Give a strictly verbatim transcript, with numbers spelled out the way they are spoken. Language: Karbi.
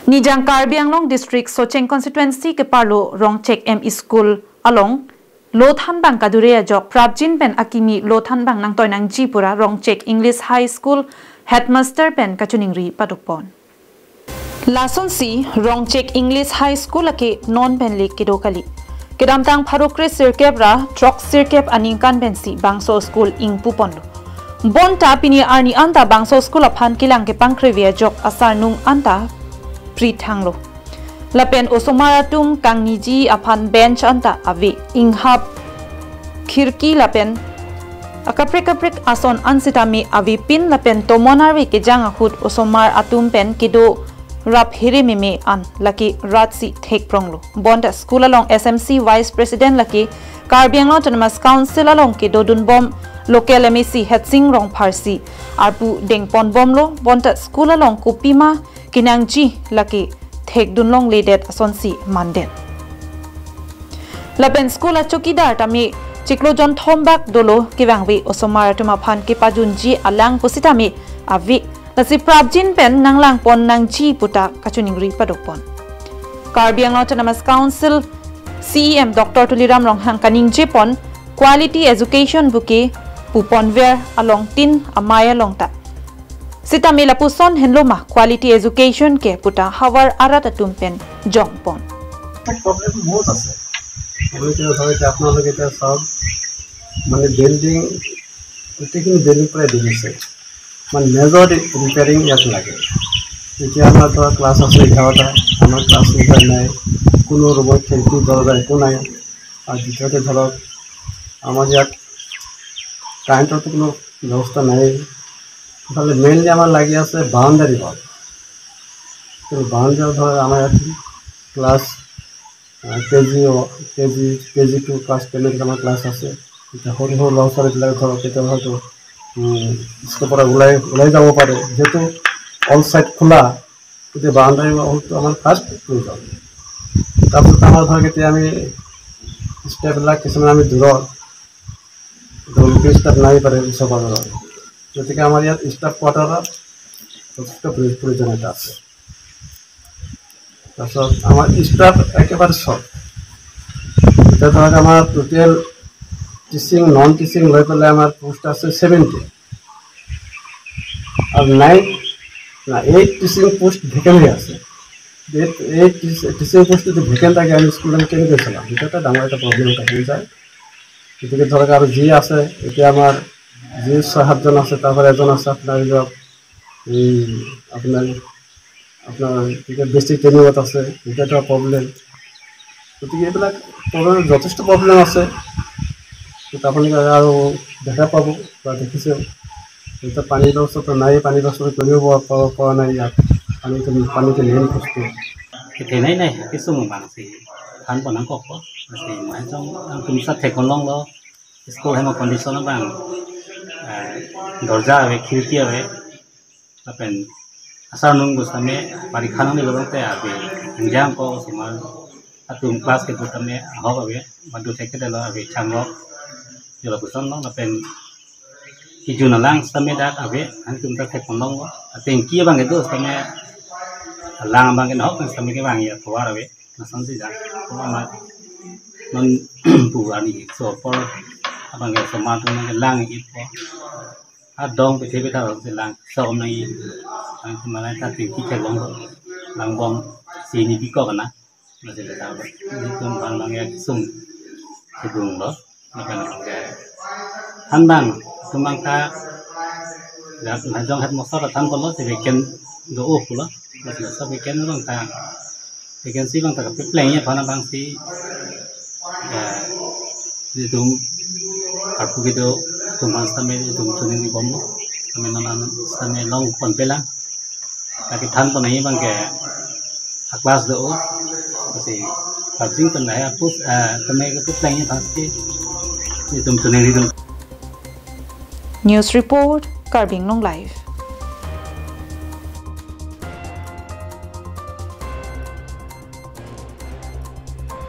Nijang Karbi Anglong District Socheng Constituency keparlo Rongchek M E School along lo thanbang kadure ajok prapjin pen akimi lo thanbang nangtoi nangji pura Rongchek English High School Headmaster pen kachiningri padopon. Lasonsi Rongchek English High School ake non pen le kedo kali. Kedamtang pharo kre sirkep ra throk sirkep aningkan pensi bangso school ingpuponlo. Bonta pini arni anta bangso school aphan kelang kepangkrevi ajok asarnung anta prithanglo. Lapen osomar atum kangniji aphan bench anta ave, inghap, khirki lapen akaprek kaprek ason ansitame avepin lapen tomon arve kejang ahut osomar atum pen kedo rap here meme an lake ratsi thekpronglo. Bonta school along S M C Vice President lake Karbi Anglong Autonomous Council along kedodunbom local M A C Headsing Rongpharsi arpu dengponbomlo. Bonta school along kopima kenangji lake thekdunlongledet asonsi mandet. Lapen school achokidar tame chiklo jon thombak dolo, kevangve osomar atum aphan kepajunji alang pusitame ave, lasi prapjin pen nanglangpon nangji puta kachiningri padopon. Karbi Anglong Autonomous Council C E M Doctor Tuliram Ronghang kaningjepon quality education buke puponver along tin amei along ta. Sitame lapuson henlo ma quality education ke puta havar arat atum pen jongpon. Problem বহুত আছে। আমি এতিয়া ধৰক এতিয়া আপোনালোকে এতিয়া চাওক, মানে বিল্ডিং, গোটেইখিনি বিল্ডিং প্ৰায় ডুবিছে, মানে মেজৰ ৰিপেয়াৰিং ইয়াত লাগে। এতিয়া আমাৰ ধৰক ক্লাছ আছে এঘাৰটা, আমাৰ ক্লাছ ৰিপেয়াৰ নাই, কোনো ৰুমত খিৰিকী দৰ্জা একো নাই। আৰু দ্বিতীয়তে ধৰক আমাৰ ইয়াত কাৰেণ্টৰতো কোনো ব্যৱস্থা নাই। ইফালে মেইনলি আমাৰ লাগি আছে বাউণ্ডাৰী ৱাল। কিন্তু বাউণ্ডাৰী ৱাল ধৰক আমাৰ ইয়াত ক্লাছ কে জি, কে জি, কে জি টু ক্লাছ টেনত আমাৰ ক্লাছ আছে। এতিয়া সৰু সৰু ল'ৰা ছোৱালীবিলাক ধৰক কেতিয়াবা হয়তো স্কুলৰ পৰা ওলাই ওলাই যাব পাৰে, যিহেতু অল চাইড খোলা। এতিয়া বাউণ্ডাৰী ৱালটো আমাৰ ফাৰ্ষ্ট প্ৰয়োজন। তাৰপিছত আমাৰ ধৰক এতিয়া আমি ষ্টেপবিলাক কিছুমান আমি দূৰত, ষ্টেপ নাই পাৰে ওচৰ পাজৰৰ, গতিকে আমাৰ ইয়াত ষ্টাফ কোৱাৰ্টাৰৰ যথেষ্ট প্ৰয়োজনীয়তা আছে। তাৰপিছত আমাৰ ষ্টাফ একেবাৰে চৰ্ট। এতিয়া ধৰক আমাৰ টোটেল টিচিং, নন টিচিং লৈ পেলাই আমাৰ পোষ্ট আছে ছেভেণ্টি, আৰু নাইন না এইট টিচিং পোষ্ট ভেকেণ্ট হৈ আছে। এইট এইট টিচিং পোষ্ট যদি ভেকেণ্ট থাকে, আমি স্কুল আমি কেনেকৈ চলাম? সেইটো এটা ডাঙৰ এটা প্ৰব্লেম এটা হৈ যায়। গতিকে ধৰক আৰু যি আছে, এতিয়া আমাৰ যি ছয় সাতজন আছে, তাৰ পৰা এজন আছে আপোনাৰ ধৰক এই আপোনাৰ আপোনাৰ কি কয় বেচিক ট্ৰেইনিঙত আছে, সেইটো এটা প্ৰব্লেম। গতিকে এইবিলাক প্ৰব্লেম, যথেষ্ট প্ৰব্লেম আছে। কিন্তু আপোনালোকে আৰু দেখা পাব বা দেখিছে, এতিয়া পানীৰ ব্যৱস্থাটো নাই, পানীৰ ব্যৱস্থা কৰিব পৰা, পৰা, পৰা নাই ইয়াত। পানীটো, পানীটো মেইন বস্তু। Kethenei nai kesung bang si thanpon nangkokpo, si mahajong angtum sa thekon longlo, school hem a-condition abang, eh, dorja ave, khirki ave, lapen asarnung bus tame parikha nanglelo tangte ave, ingjang ko osomar atum class kedo tame ahok ave, madu thekthedetlo, ave changlo, jolo puson lo, lapen kejun alang sitame dak ave, angtum ta thekon longlo. Atengki abang kedo sitame, alang abang ke nahok sitame kevang ya tovar ave, lason si jang. Ko ama non pu ani so apor abang ke osomar atum nangkelang-ikpo. Adong pethe petha si lang som nang-ik. Angtum malai ta tengki theklonglo. Langbom si ni bikok na. Masih ada tahu. Ini tumpang bang ya sung. Sedung lo. Lapen thanbang, tum bang ta dak mahajong headmaster ta thanpon lo, si vacant do-o pulo. Headmaster vacant bang ta, vacancy bang ta kapepleng ya aphan abang si, eh, itum arpu kedo atum aphan sitame itum chiningri bomlo. Sitame non an sitame longponpe lang. Lake thanpon nangji abang ke a-class do-o, lasi pajing pen lahai apus, eh, tame kepepleng aphan si itum chiningri dun. News report, Karbi Anglong Live.